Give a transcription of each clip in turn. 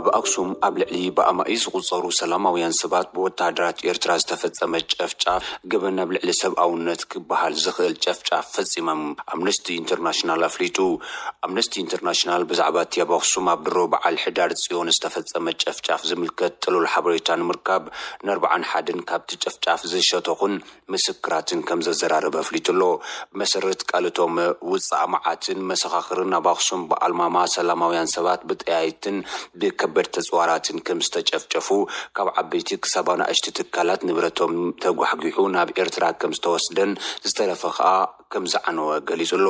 ኣብ ኣክሱም ኣብ ልዕሊ ብኣማኢት ዝቑጸሩ ሰላማውያን ሰባት ብወተሃደራት ኤርትራ ዝተፈጸመ ጨፍጫፍ ገበን ኣብ ልዕሊ ሰብኣውነት ክበሃል ዝኽእል ጨፍጫፍ ፈጺሞም። ኣምነስቲ ኢንተርናሽናል ኣፍሊጡ። ኣምነስቲ ኢንተርናሽናል ብዛዕባ እቲ ኣብ ኣክሱም ኣብ ድሮ በዓል ሕዳር ጽዮን ዝተፈጸመ ጨፍጫፍ ዝምልከት ጥሉል ሓበሬታ ንምርካብ ንኣርብዓን ሓደን ካብቲ ጨፍጫፍ ዝሸተኹን ምስክራትን ከም ዘዘራረበ ኣፍሊጡ ኣሎ። ብመሰረት ቃል እቶም ውጻእ መዓትን መሰኻኽርን ኣብ ኣክሱም ብኣልማማ ሰላማውያን ሰባት ብጠያይትን ብከበድቲ ኣጽዋራትን ከም ዝተጨፍጨፉ፣ ካብ ዓበይቲ ክሳብ ኣናእሽቲ ትካላት ንብረቶም ተጓሕጒሑ ናብ ኤርትራ ከም ዝተወስደን ዝተረፈ ከኣ ከም ዝዓነወ ገሊጹ ኣሎ።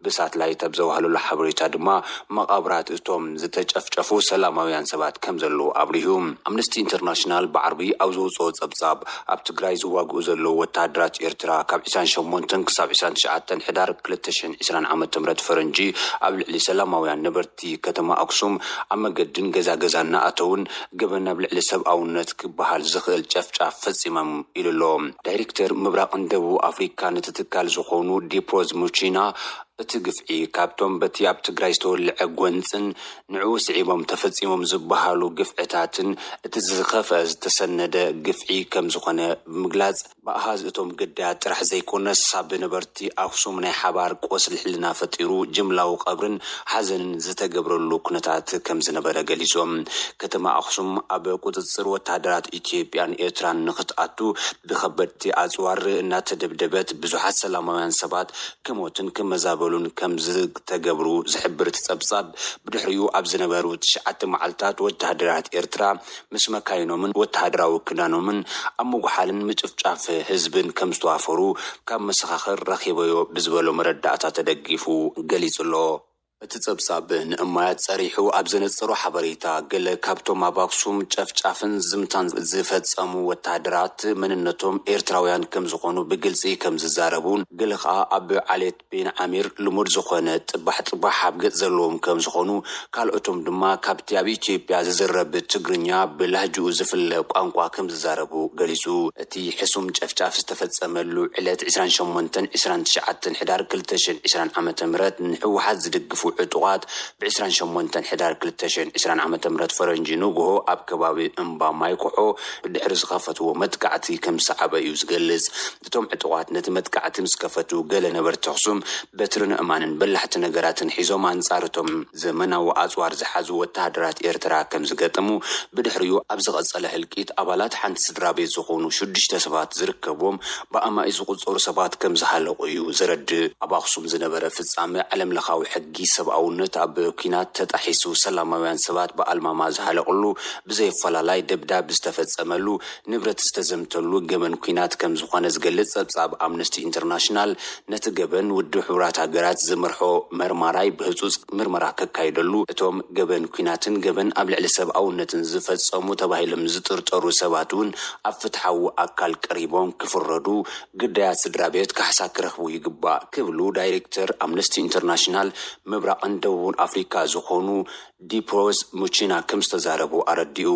ብሳትላይት ኣብ ዘዋህለሉ ሓበሬታ ድማ መቓብራት እቶም ዝተጨፍጨፉ ሰላማውያን ሰባት ከም ዘለዉ ኣብሪሁ። ኣምነስቲ ኢንተርናሽናል ብዓርቢ ኣብ ዘውጽኦ ጸብጻብ ኣብ ትግራይ ዝዋግኡ ዘለዉ ወተሃደራት ኤርትራ ካብ ዕስራን ሸሞንተን ክሳብ ዕስራን ትሽዓተን ሕዳር ክልተ ሽሕን ዕስራን ዓመተ ምህረት ፈረንጂ ኣብ ልዕሊ ሰላማውያን ነበርቲ ከተማ ኣክሱም ኣብ መገድን ገዛ ገዛ እናኣተውን ገበን ኣብ ልዕሊ ሰብኣውነት ክበሃል ዝኽእል ጨፍጫፍ ፈጺሞም ኢሉ ኣሎ። ዳይሬክተር ምብራቕን ደቡብ ኣፍሪካ ነቲ ትካል ዝኾኑ ዲፕሮዝ ሙቺና እቲ ግፍዒ ካብቶም በቲ ኣብ ትግራይ ዝተወልዐ ጎንፅን ንዕኡ ስዒቦም ተፈፂሞም ዝበሃሉ ግፍዕታትን እቲ ዝኸፍአ ዝተሰነደ ግፍዒ ከም ዝኾነ ብምግላፅ ብኣሃዝ እቶም ግዳያት ጥራሕ ዘይኮነስ ሳብ ነበርቲ ኣክሱም ናይ ሓባር ቆስሊ ሕልና ፈጢሩ ጅምላዊ ቀብርን ሓዘንን ዝተገብረሉ ኩነታት ከም ዝነበረ ገሊፆም። ከተማ ኣክሱም ኣብ ቁፅፅር ወተሃደራት ኢትዮጵያን ኤርትራን ንክትኣቱ ብከበድቲ ኣፅዋር እናተደብደበት ብዙሓት ሰላማውያን ሰባት ክሞትን ክመዛበሉን ከም ዝተገብሩ ዝሕብር እቲ ጸብጻብ፣ ብድሕሪኡ ኣብ ዝነበሩ ትሽዓተ መዓልታት ወተሃደራት ኤርትራ ምስ መካይኖምን ወተሃደራዊ ክዳኖምን ኣብ ምጉሓልን ምጭፍጫፍ ህዝብን ከም ዝተዋፈሩ ካብ መሰኻኽር ረኺበዮ ብዝበሎ መረዳእታ ተደጊፉ ገሊጹ ኣሎ። እቲ ጸብጻብ ንእማያት ጸሪሑ ኣብ ዘነጸሮ ሓበሬታ፣ ገለ ካብቶም ኣብ ኣክሱም ጨፍጫፍን ዝምታን ዝፈጸሙ ወተሃደራት መንነቶም ኤርትራውያን ከም ዝኾኑ ብግልጺ ከም ዝዛረቡን፣ ገለ ኸኣ ኣብ ዓሌት ቤን ዓሚር ልሙድ ዝኾነ ጥባሕ ጥባሕ ኣብ ገጽ ዘለዎም ከም ዝኾኑ፣ ካልኦቶም ድማ ካብቲ ኣብ ኢትዮጵያ ዝዝረብ ትግርኛ ብላህጅኡ ዝፍለ ቋንቋ ከም ዝዛረቡ ገሊጹ። እቲ ሕሱም ጨፍጫፍ ዝተፈጸመሉ ዕለት ዕስራን ሸሞንተን ዕስራን ትሽዓተን ሕዳር ክልተ ሽሕን ዕስራን ዓመተ ምህረት ንህወሓት ዝድግፉ ዕጡቓት ብ ዕስራን ሸሞንተን ሕዳር ክልተ ሽሕን ዕስራን ዓመተ ምህረት ፈረንጂ ንግሆ ኣብ ከባቢ እምባ ማይ ኮሖ ድሕሪ ዝኸፈትዎ መጥቃዕቲ ከም ዝሰዓበ እዩ ዝገልጽ። እቶም ዕጡቓት ነቲ መጥቃዕቲ ምስ ከፈቱ፣ ገለ ነበርቲ ኣኽሱም በትርን ኣእማንን በላሕቲ ነገራትን ሒዞም ኣንጻር እቶም ዘመናዊ ኣጽዋር ዝሓዙ ወተሃደራት ኤርትራ ከም ዝገጠሙ፣ ብድሕሪኡ ኣብ ዝቐጸለ ህልቂት ኣባላት ሓንቲ ስድራ ቤት ዝኾኑ ሽዱሽተ ሰባት ዝርከብዎም ብኣማኢት ዝቑጸሩ ሰባት ከም ዝሃለቑ እዩ ዘረድእ። ኣብ ኣኽሱም ዝነበረ ፍጻመ ዓለምለኻዊ ሕጊ ሰብኣውነት ኣብ ኲናት ተጣሒሱ ሰላማውያን ሰባት ብኣልማማ ዝሃለቕሉ፣ ብዘይ ኣፈላላይ ደብዳብ ዝተፈጸመሉ፣ ንብረት ዝተዘምተሉ ገበን ኲናት ከም ዝኾነ ዝገልጽ ጸብጻብ ኣምነስቲ ኢንተርናሽናል፣ ነቲ ገበን ውድብ ሕቡራት ሃገራት ዝመርሖ መርማራይ ብህጹጽ ምርመራ ከካይደሉ፣ እቶም ገበን ኲናትን ገበን ኣብ ልዕሊ ሰብኣውነትን ዝፈጸሙ ተባሂሎም ዝጥርጠሩ ሰባት እውን ኣብ ፍትሓዊ ኣካል ቀሪቦም ክፍረዱ፣ ግዳያት ስድራ ቤት ካሕሳ ክረኽቡ ይግባእ ክብሉ ዳይሬክተር ኣምነስቲ ኢንተርናሽናል ምብራቕን ደቡብን ኣፍሪካ ዝኾኑ ዲፕሮዝ ሙቺና ከም ዝተዛረቡ ኣረዲኡ።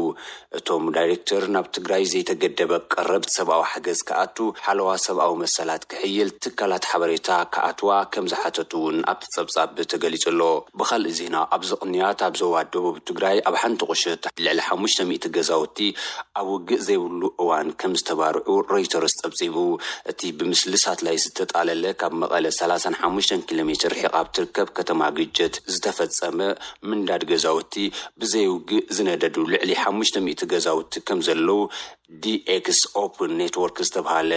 እቶም ዳይሬክተር ናብ ትግራይ ዘይተገደበ ቀረብ ሰብኣዊ ሓገዝ ክኣቱ፣ ሓለዋ ሰብኣዊ መሰላት ክሕይል፣ ትካላት ሓበሬታ ክኣትዋ ከም ዝሓተቱ እውን ኣብቲ ጸብጻብ ተገሊጹ ኣሎ። ብኻልእ ዜና፣ ኣብዚ ቅንያት ኣብ ዞባ ደቡብ ትግራይ ኣብ ሓንቲ ቁሸት ልዕሊ ሓሙሽተ ሚእቲ ገዛውቲ ኣብ ውግእ ዘይብሉ እዋን ከም ዝተባርዑ ሮይተርስ ጸብጺቡ። እቲ ብምስሊ ሳትላይት ዝተጣለለ ካብ መቐለ ሰላሳን ሓሙሽተን ኪሎ ሜትር ርሒቓ ኣብ ትርከብ ከተማ ግጭት ዝተፈጸመ ምንዳድ ገዛውቲ ብዘይ ውግእ ዝነደዱ ልዕሊ ሓሙሽተ ሚእቲ ገዛውቲ ከም ዘለዉ ዲኤክስ ኦፕን ኔትወርክ ዝተባሃለ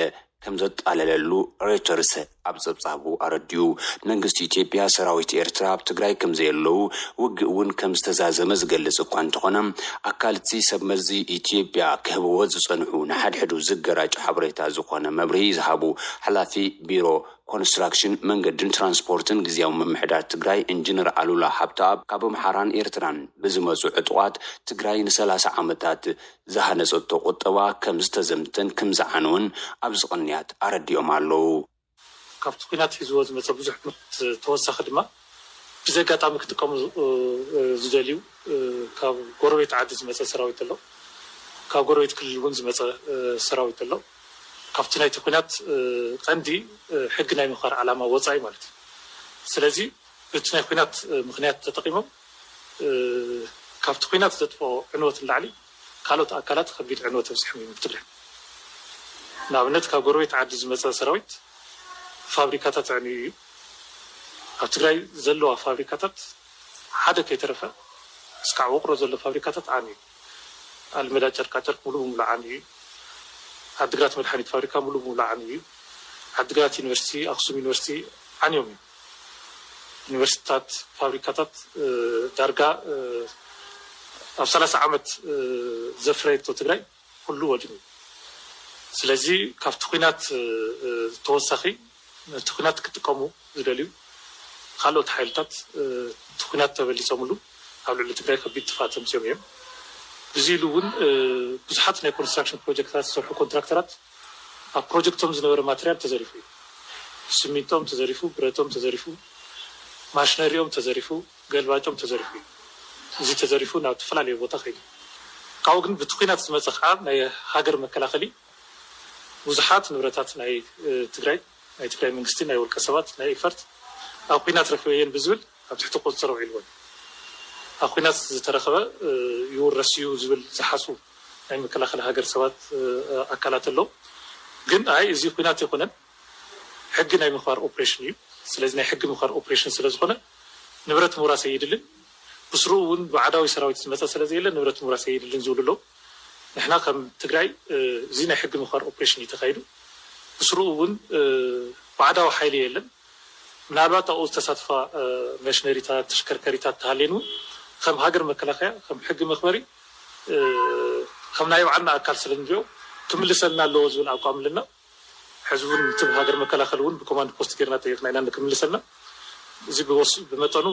ከም ዘጣለለሉ ሮይተርስ ኣብ ጸብጻቡ ኣረዲኡ። መንግስቲ ኢትዮጵያ ሰራዊት ኤርትራ ኣብ ትግራይ ከም ዘየለዉ፣ ውግእ እውን ከም ዝተዛዘመ ዝገልጽ እኳ እንተኾነ፣ ኣካልቲ ሰብ መዚ ኢትዮጵያ ክህብዎ ዝጸንሑ ንሓድሕዱ ዝገራጩ ሓበሬታ ዝኾነ መብርሂ ዝሃቡ ሓላፊ ቢሮ ኮንስትራክሽን መንገድን ትራንስፖርትን ግዝያዊ ምምሕዳር ትግራይ ኢንጂነር ኣሉላ ሃብተኣብ፣ ካብ ኣምሓራን ኤርትራን ብዝመጹ ዕጡቓት ትግራይ ንሰላሳ ዓመታት ዝሃነጸቶ ቁጠባ ከም ዝተዘምተን ከም ዝዓነወን ኣብዚ ቅንያት ኣረዲኦም ኣለዉ። ካብቲ ኲናት ሒዝዎ ዝመጸ ብዙሕ ትምህርቲ ተወሳኺ ድማ፣ ብዘይ ኣጋጣሚ ክጥቀሙ ዝ-፣ እ፣ ዝደልዩ፣ እ፣ ካብ ጎረቤት ዓዲ ዝመጸ ሰራዊት ኣሎ፣ ካብ ጎረቤት ክልል እውን ዝመጸ፣ እ፣ ሰራዊት ኣሎ። ካብቲ ናይቲ ኲናት፣ እ፣ ቀንዲ፣ እ፣ ሕጊ ናይ ምኽባር ዓላማ ወጻኢ ማለት እዩ። ስለዚ፣ እቲ ናይ ኲናት፣ እ፣ ምኽንያት ተጠቒሞም፣ እ፣ ካብቲ ኲናት ዘጥፍኦ ዕንወት ንላዕሊ ካልኦት ኣካላት ከቢድ ዕንወት ኣብዚሖም እዮም ኣብ ትግራይ። ንኣብነት ካብ ጎረቤት ዓዲ ዝመፀ ሰራዊት ፋብሪካታት ኣዕንዩ እዩ። ኣብ ትግራይ ዘለዋ ፋብሪካታት ሓደ ከይተረፈ እስካዕ ውቕሮ ዘሎ ፋብሪካታት ዓንዩ እዩ። ኣልመዳ ጨርቃጨርቅ ሙሉ ብሙሉ ዓንዩ እዩ። ዓድግራት መድሓኒት ፋብሪካ ሙሉ ብሙሉ ዓንዩ እዩ። ዓድግራት ዩኒቨርሲቲ፣ ኣክሱም ዩኒቨርሲቲ ዓንዮም እዮም። ዩኒቨርሲቲታት፣ ፋብሪካታት ዳርጋ ኣብ ሰላሳ ዓመት ዘፍረየቶ ትግራይ ኩሉ ወዲሙ። ስለዚ ካብቲ ኲናት ተወሳኺ ነቲ ኲናት ክጥቀሙ ዝደልዩ ካልኦት ሓይልታት እቲ ኲናት ተበሊፆምሉ ኣብ ልዕሊ ትግራይ ከቢድ ጥፍኣት ኣምፅኦም እዮም። እዚ ኢሉ እውን ብዙሓት ናይ ኮንስትራክሽን ፕሮጀክትታት ዝሰርሑ ኮንትራክተራት ኣብ ፕሮጀክቶም ዝነበረ ማተርያል ተዘሪፉ እዩ። ስሚንቶም ተዘሪፉ፣ ብረቶም ተዘሪፉ፣ ማሽነሪኦም ተዘሪፉ፣ ገልባጮም ተዘሪፉ እዩ። እዚ ተዘሪፉ ናብ ዝተፈላለዩ ቦታ ከይዱ። ካብኡ ግን ብቲ ኲናት ዝመፀ ከዓ ናይ ሃገር መከላኸሊ ብዙሓት ንብረታት ናይ ትግራይ ናይ ትግራይ መንግስቲ ናይ ውልቀ ሰባት ናይ ኤፈርት ኣብ ኲናት ረኪበየን ብዝብል ኣብ ትሕቲ ቁፅፅር ውዒልወን። ኣብ ኲናት ዝተረኸበ ይውረስ እዩ ዝብል ዝሓስቡ ናይ መከላኸሊ ሃገር ሰባት ኣካላት ኣለዉ። ግን ኣይ እዚ ኲናት ኣይኮነን ሕጊ ናይ ምኽባር ኦፕሬሽን እዩ። ስለዚ ናይ ሕጊ ምኽባር ኦፕሬሽን ስለዝኾነ ንብረት ምውራስ ኣይድልን። ብስሩ እውን ባዕዳዊ ሰራዊት ዝመፀ ስለዘየለ ንብረት ምውራስ ኣይድልን ዝብሉ ኣለዉ። ንሕና ከም ትግራይ እዚ ናይ ሕጊ ምኽባር ኦፕሬሽን እዩ ተኻይዱ። ብስሩ እውን ባዕዳዊ ሓይሊ የለን። ምናልባት ኣብኡ ዝተሳትፋ መሽነሪታት፣ ተሽከርከሪታት ተሃልየን እውን ከም ሃገር መከላኸያ ከም ሕጊ መኽበሪ ከም ናይ ባዕልና ኣካል ስለንሪኦ ክምልሰልና ኣለዎ ዝብል ኣቋም ኣለና። ሕዚ እውን እቲ ሃገር መከላኸሊ እውን ብኮማንድ ፖስት ጌርና ጠይቕና ኢና ክምልሰልና። እዚ ብመጠኑ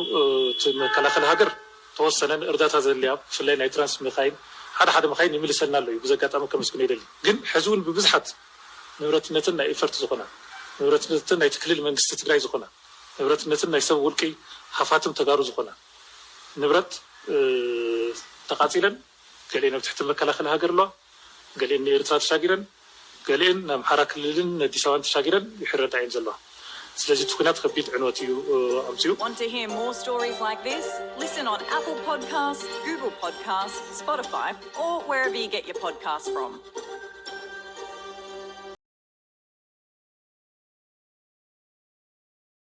እቲ መከላኸሊ ሃገር ተወሰነ እርዳታ ዘድልያ ብፍላይ ናይ ትራንስ መካይን ሓደ ሓደ መካይን ይምልሰልና ኣሎ እዩ። ብዚ ኣጋጣሚ ከመስግኖ ይደሊ። ግን ሕዚ እውን ብብዝሓት ንብረትነትን ናይ ኤፈርት ዝኾና ንብረትነትን ናይቲ ክልል መንግስቲ ትግራይ ዝኾና ንብረትነትን ናይ ሰብ ውልቂ ሃፋትም ተጋሩ ዝኾና ንብረት ተቃፂለን ገሊኤን ኣብ ትሕቲ መከላኸሊ ሃገር ኣለዋ። ገሊኤን ንኤርትራ ተሻጊረን ገሊኤን ንኣምሓራ ክልልን ንኣዲስ ኣበባን ተሻጊረን ይሕረዳ እየን ዘለዋ። ስለዚ እቲ ኩናት ከቢድ ዕንወት እዩ ኣምፅኡ። Want to hear more stories like this? Listen on Apple Podcasts, Google Podcasts, Spotify, or wherever you get your podcasts from.